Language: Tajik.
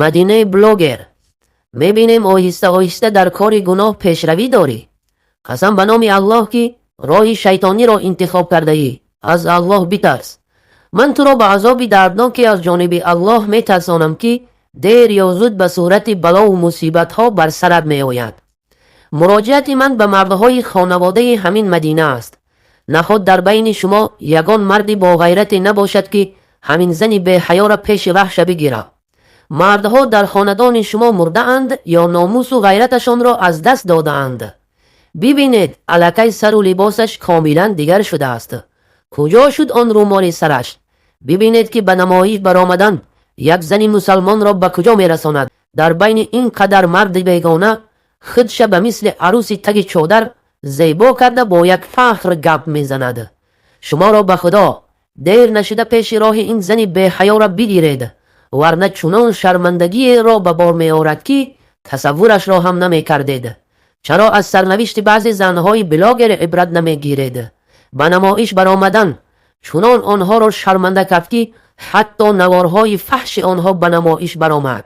Мадинаи блогер, мебинем, оҳиста оҳиста дар кори гуноҳ пешравӣ дорӣ. Қасам ба номи Аллоҳ, ки роҳи шайтониро интихоб кардаӣ. Аз Аллоҳ битарс. Ман туро ба азоби дардноке аз ҷониби Аллоҳ метарсонам, ки дер ё зуд ба сурати балову мусибатҳо бар сарат меояд. Муроҷиати ман ба мардҳои хонаводаи ҳамин Мадина аст. Наход дар байни шумо ягон марди боғайрате набошад, ки ҳамин зани беҳаёра пеши роҳша бигирад? Мардҳо дар хонадони шумо мурдаанд ё номусу ғайраташонро аз даст додаанд? Бибинед, аллакай сару либосаш комилан дигар шудааст. Куҷо шуд он рӯмоли сараш? Бибинед, ки ба намоиш баромадан як зани мусалмонро ба куҷо мерасонад. Дар байни ин қадар марди бегона худша ба мисли арӯси таги чодар зебо карда, бо як фахр гап мезанад. Шуморо ба Худо, дер нашуда пеши роҳи ин зани беҳаёра бигиред, варна чунон шармандагиеро ба бор меорад, ки тасаввурашро ҳам намекардед. Чаро аз сарнавишти баъзе занҳои блогер ибрат намегиред? Ба намоиш баромадан чунон онҳоро шарманда кард, ки ҳатто наворҳои фаҳши онҳо ба намоиш баромад.